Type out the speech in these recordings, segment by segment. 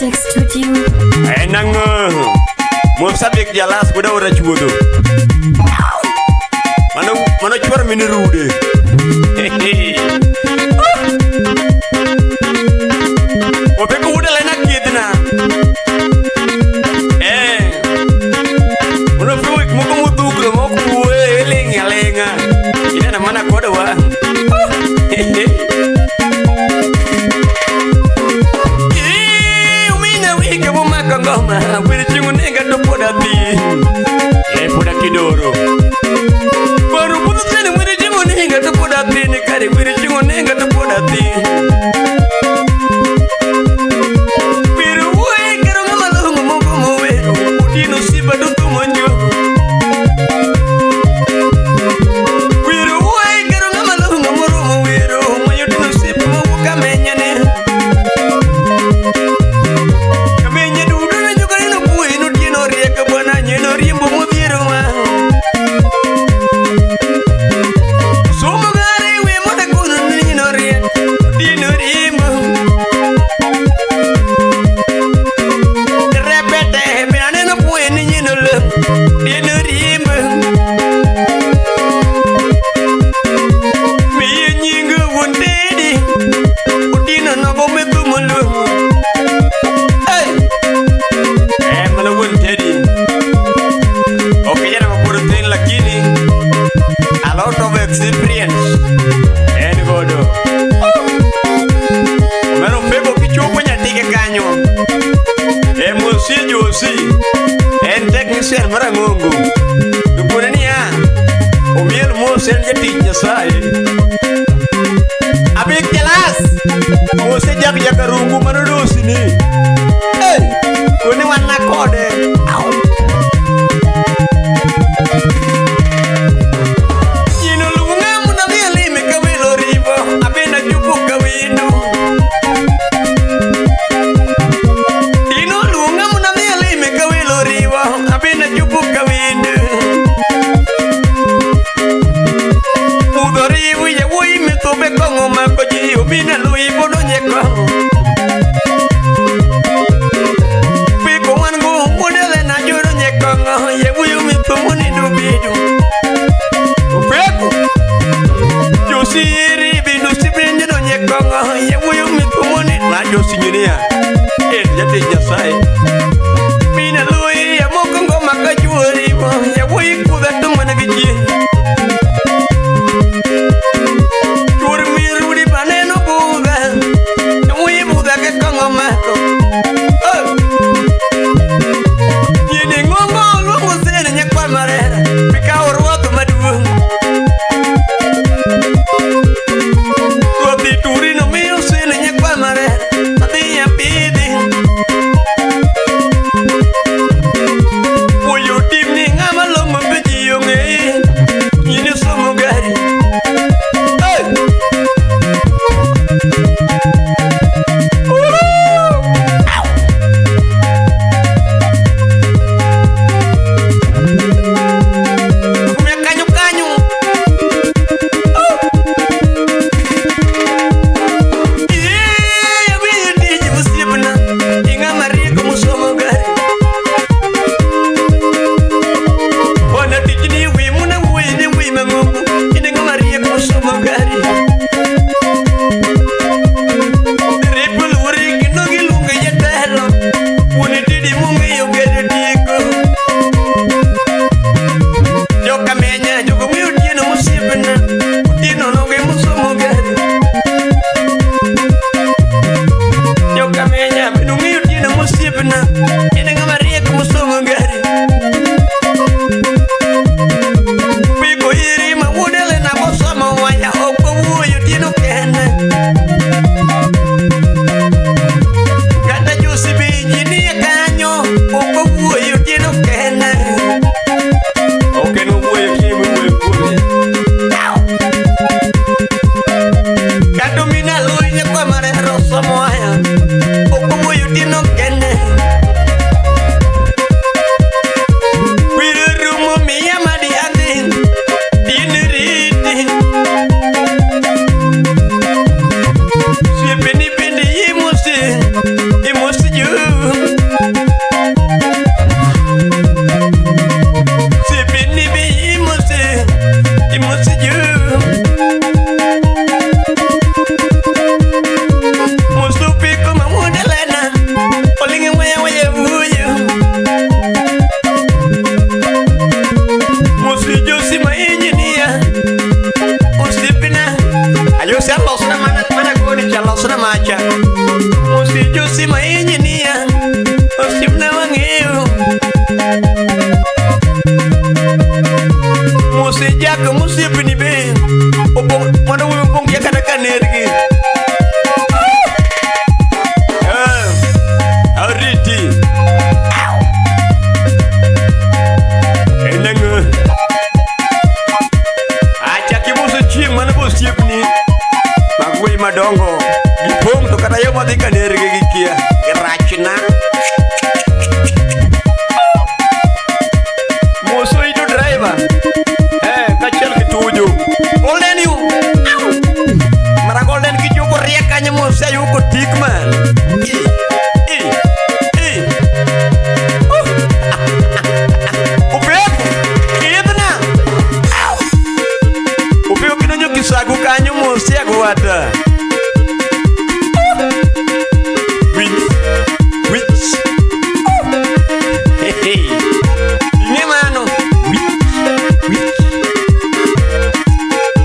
Tech Studio. En ang'o? Mosabik jalas goda ora chuodho. Mano mano chwar mini rude. Opeko wuod lena kidna. Eh. Ono fi wik moko modhugro mok wuoye iling' aling'a. Ineno mana kodwa. Umina wike bomako ngoma wir chieng' nega to pod adhi. E pod akidoro. Baru budho tene wir chieng' nega to pod adhi ni kare wir chieng' nega to pod adhi. Wir wuoyi kero ng'ama long'o moko mowero otieno siba to thumo njo. Wir wuoyi kero ng'ama long'o moromo wero mayo otieno siba mowuok amenya ne. Kamenye dudo ne jokare no buoyi notieno riek bwana nyeno riembo modhiero ma. Somo gare we mondo kono ni no riek otieno riembo. Repete be aneno buoyi ni nyino lo otieno riembo. Miye nying wuon dedi otieno nogo methumo lo. Hey! Eh, mano wuon Teddy. Ok kijana ma pod thin lakini a lot of experience en godo. Mano Febo kichopo nyatike kanyo. E mosi josi. En technician marang'ongo. To kone niya, omiel mos en jatich Nyasaye. Abik jalas. Mose jak jakarungu mano dosini. Hey! Kone wan na kode. Au. Gino luonga mondo adhi alime ka welo oriwo, abende achopo ka wendo. Gino luonga mondo adhi alime ka welo oriwo, abende achopo ka wendo. Mudho oriwo yawuoyi mithumbe kong'o omako ji, obino aluyi bodonje kong'o. Piko wan go wuod Elena jodonje kong'o, yawuoyi mithumbe nindo bedo. Opeko Josiri bino sibinje donje kong'o, yawuoyi mithumbe ni ma Josi niya. En jatich Nyasaye. Mina luyi amoko ngoma ka chuori, yawuoyi kudha to mana gi chien. Chuor mirudi baneno budha, yawuoyi budha ke kong'o mako. Oh! Nyini ng'ongo luongo sene nyakwar marera, mikawo ruoth maduong'. Ruoth ituri nomiyo sene nyakwar marera, adhi apidhi. Puoyo timni ng'ama long'o be ji ong'eyi, nyini somo gari. Hey! Woo! Kumya kanyo kanyo. Iya, wiyo tiji osiepna, ing'ama riek mosomo gari. Bwana tijni wi muna wuoyi ni wi mang'ongo, in ng'ama riek mosomo gari. Derepe luori kendo giluonge jatelo, wuon tidi mong'eyo gedo tieko. Jokamenya jogo ng'eyo Otieno mosiepna, Otieno nogo emosomo gari. Jokamenya bende ong'eyo Otieno mosiepna, en ng'ama riek mosomo gari. Piko iri ma wuod Elena bosomo waya ok owuoyo Otieno kende. Kata Josi be injinia kanyo ok owuoyo Otieno kende. Ok en owuoyo kiny miwuoyo kuome. Kata omina Luny nyakwar marera osomo waya ok owuoyo Otieno kende. Wir rumo miya madi adhi Otieno riti. Osiepeni bende Mose losna mana mana goni cha losna macha. Mose Josi ma engineer. Osiepna wang'eyo. Mose Jack mosiepni be. Opong mondo wuoyo opong' kia kata ka nergi. Eh, ariti. En ang'o? Achak imoso chieng' mano be osiepni. Mag wuoyi madongo. Gipong' to kata yo madhi ka nergi gikia. Girachna. Moso ito driver. Eh, kachiel gi Tuju. Golden you. Au! Mara golden kijuko riek kanyo mos ayuko tik man. I, i, i. Upepo. Idhna. Au! Upepo kidonjo kisagu kanyo mos agwata. Wich. Wich. Hey, hey. Ing'e mano. Wich. Wich.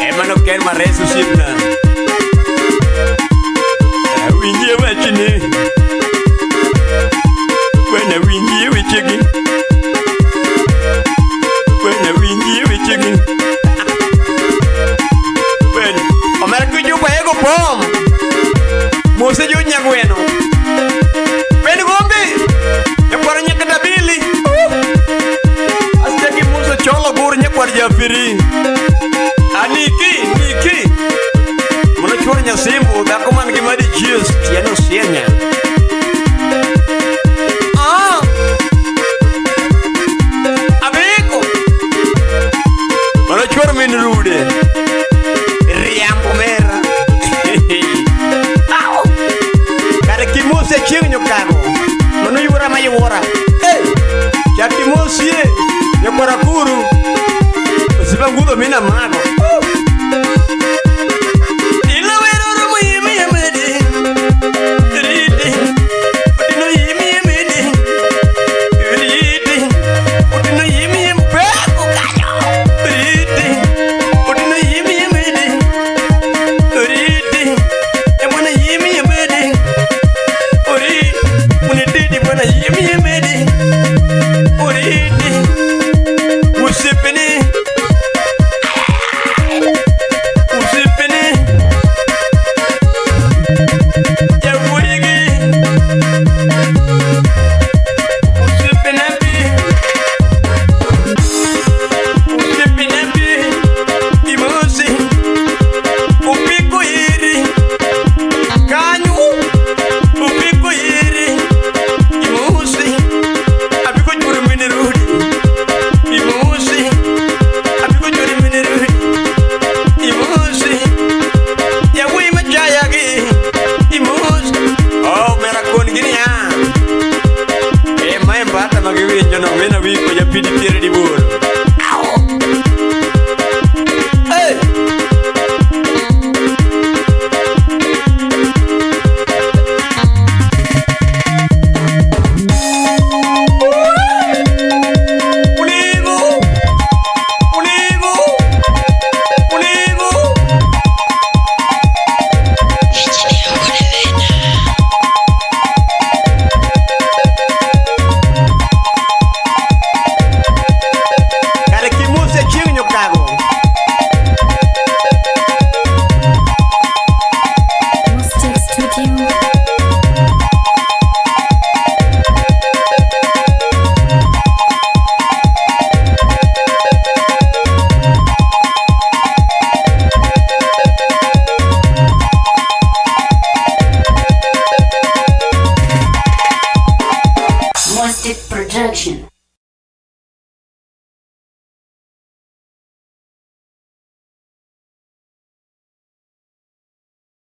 Ema nok en mares osiepna. Awinjie wachni. Bwana winjie wechegi. Bwana winjie wechegi. Bwana. Omera kijuko ego pom. Mose jo nyagweno. Ben gombe. Nyakwar nyaka dabili. Astaki muso cholo gur nyakwar jafiri. Aniki, niki. Mono chuor nyasimbo dhako man gi madi chies tieno sienya.